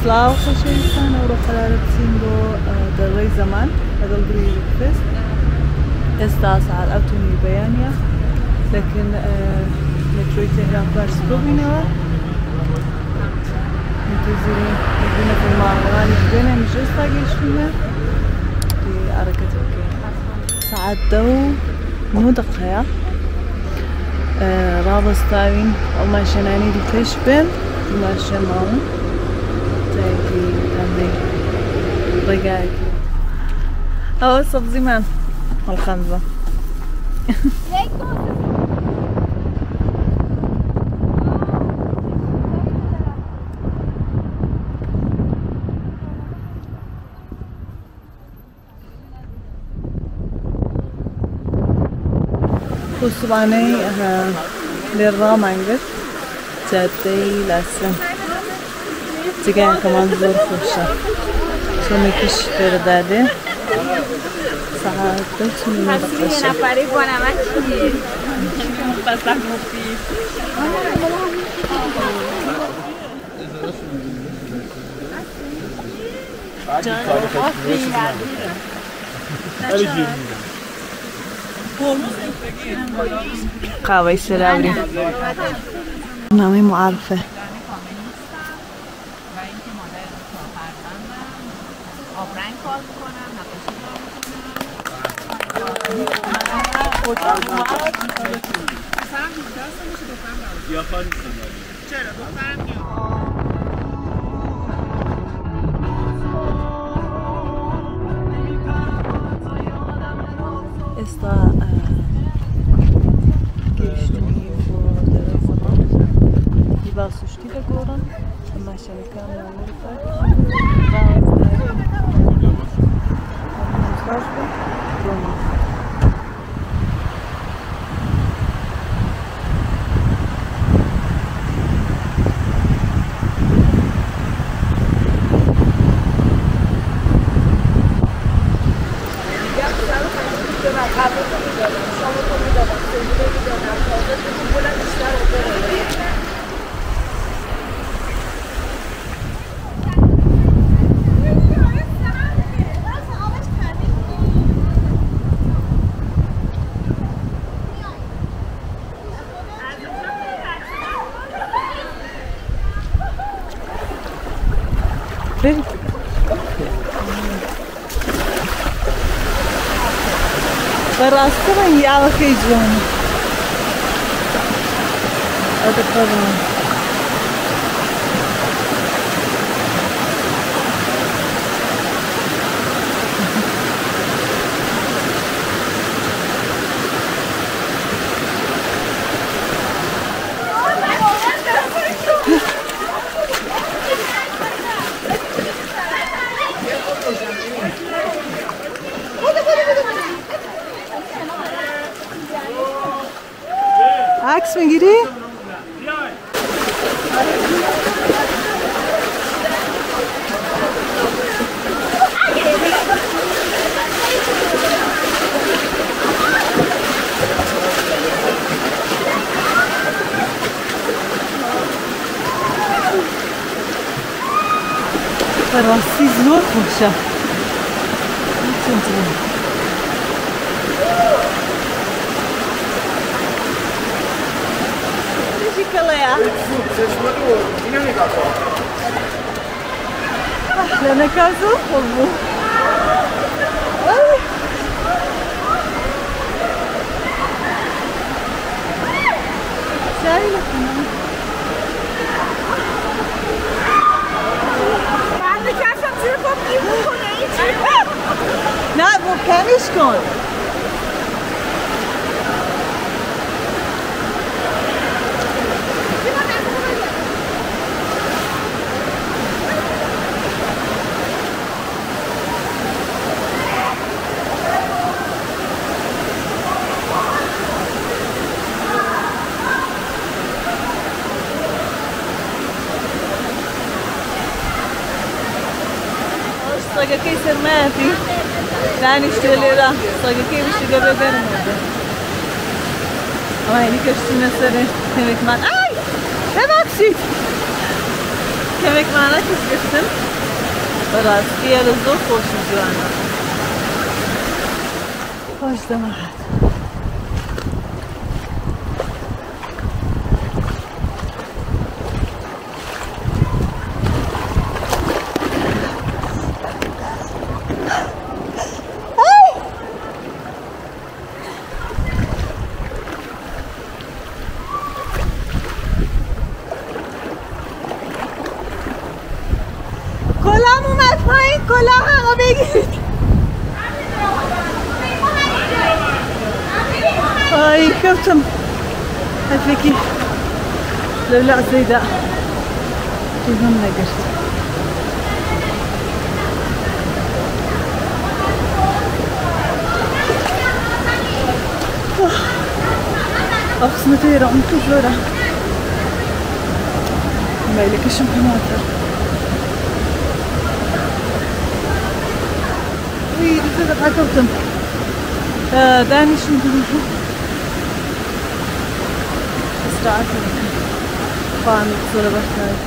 سڵاو خۆشەویستان، ئەوڕۆ قەرارە بچین بۆ دەڕێی زەمان لەگەڵ گرووی ڕوکفێست. ئێستا سەعات 7:30 بەیانە، لەکن مترۆی تێهران پارس کۆبینەوە. منتەزیرین دوو نەفەر ماڵەوانیش بێنە، ئێمەش ئێستا گەیشتینە حرەکەت بکەین. سەعات 10:09 ڕاوەستاوین، ئەو ماشێنانی دیکەش بێن، دوو ماشێن ماون تایەکی هەندێک ڕێگایەکی. ئەوە سەبزیمان هەڵخەندوە. خۆسوبانەی لێر ڕامان گرت جادەی لاسن. جگایەکەمان زۆر خۆشە، چۆمێکیش لێرەدا دێ. سەعات 10:49. قاوەی سەراوری نامی معارفە. ئێستا گەیشتنی بۆ دەرەی زەمان، لیباس و شتی دەگۆڕن، ماشێنەکانمان باش بوو. بەڕاستی ڕەنگی ئاوەکەی جوانە. ئەو دەپەڕن. عکس میگیری؟ بەڕاستی زۆر خۆشە. چۆن جوان. لەنەکا زۆر خۆش بوو. چاوی لەکەنەوە. نه محکمش کن. سەگەکەی سەرمایەتی دانیشتووە لێرە، سەگەکەی بشتگە بێ گەرم بێ. ئەوە هێنی کەشتینە سەرێ کەمێکمان. ئای ببەخشید. کەمێکمانە کەس گرتن. بەڕاستیە لە زۆر خۆش و جوانە. خۆش دەمەهات. کلام اومد پایین، کلاه همو بگیرید. ئای کەوتم، هەفێکی لەو لەعزەیدا فیلمم نەگرت. ئەو قسمەتە ئێرە عمقی زۆرە، مۆبایلەکەشم هەماتە. وی دوو دەقە کەوتم، دانیشم دوو ئیسراعەت بکەم. خوامی قسە لەبەرچاوی.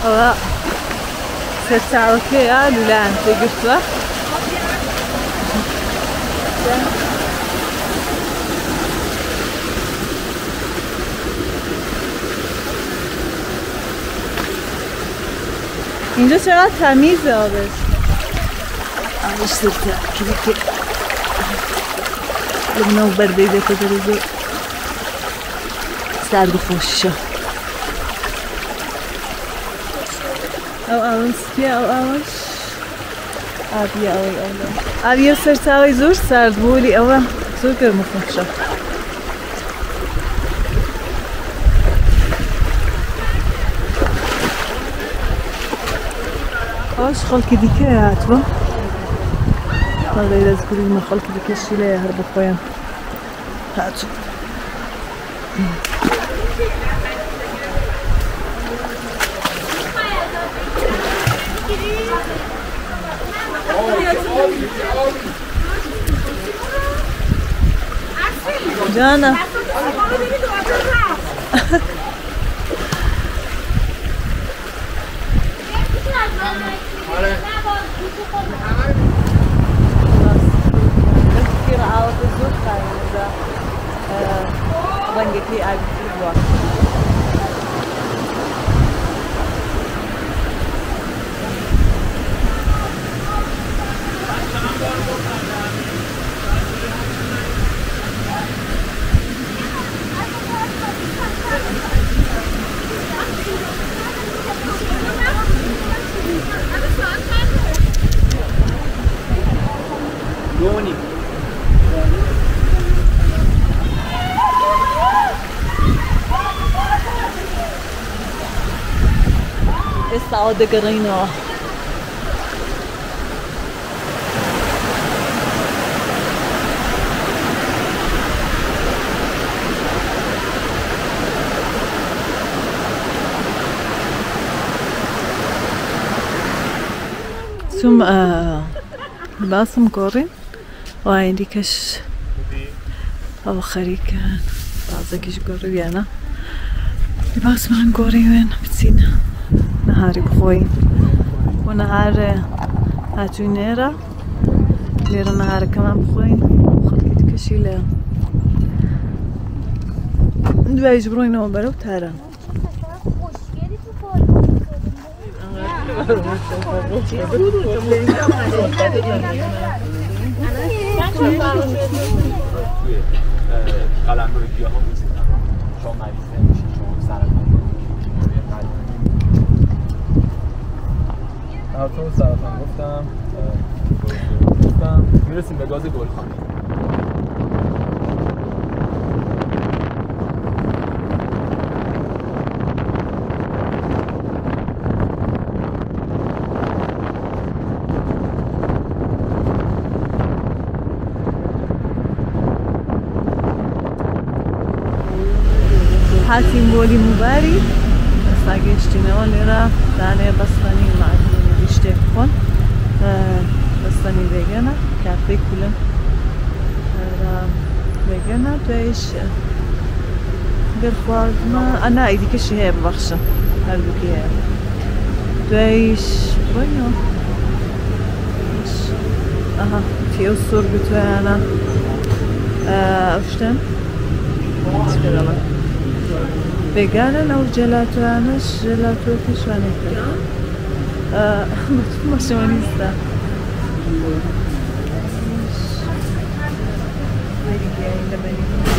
ئەوە سەرچاوەکەیە لولایان تێگرتووە. اینجا چقدر تمیزه آبش. آبش سرتە کلیکێ لەبنەوە بەردەی دێتە دەرە، زۆر سارد و خۆشیشە. ئەو ئاوم سپیە، ئەو ئاوەش ئابیە. ئەوەی ئەو ئاویە سەرچاوی زۆر سارد بوو، ئەوە زۆر گەرم و خۆشە. ئەوش خەڵکی دیکە هاتووە، هەڵێ دەستگریمە خەڵکی دیکەشی لێ هەر بۆ خۆیان هاتوو. جانم زۆر خاوێنە، ڕەنگەکەی ئاویتر بووە. دونی ئێستا ئەوە دەگەڕێینەوە. چوم لباسم گۆڕین، وای دیکەش ئەوە خەریکن بازێکیش گۆڕیویانە. لباسمان گۆڕیوێن بچین نەهاری بخۆین. بۆ نەهار هاتووین لێرە، لێرە نەهارەکەمان بخۆین. خەڵکی دیکەشی لێ، دوایش بڕۆینەوە بەرەو تاران. توی قلمرو گیاه ها وجود نداره. شما مریض نمیشید، شما سرطان نمیگیرید، بیماری قلبی تو سرطان گفتم گفتم. میرسیم به گاز گلخانه. هاتین بۆ لیموباری، ئێستا گەیشتینەوە لێرە. دانێ بەستەنی مەعجون شتێک بخۆن. بەستەنی ڤێگەنە، کافەی کولن ڤێگەنە. دوایش گەر خواردمە ئەنا ئیدیکەشی هەیە، ببەخشە هەردووکی هەیە. دوایش بڕۆینەوە. ئەها ئەو سۆر گوتویانە ئەو شتەن چ پێ دەڵێن، ڤێگانن. ئەو جێلاتۆیانەش، جێلاتۆکەش وانێکە ماشەوەنیستە. لەبەری.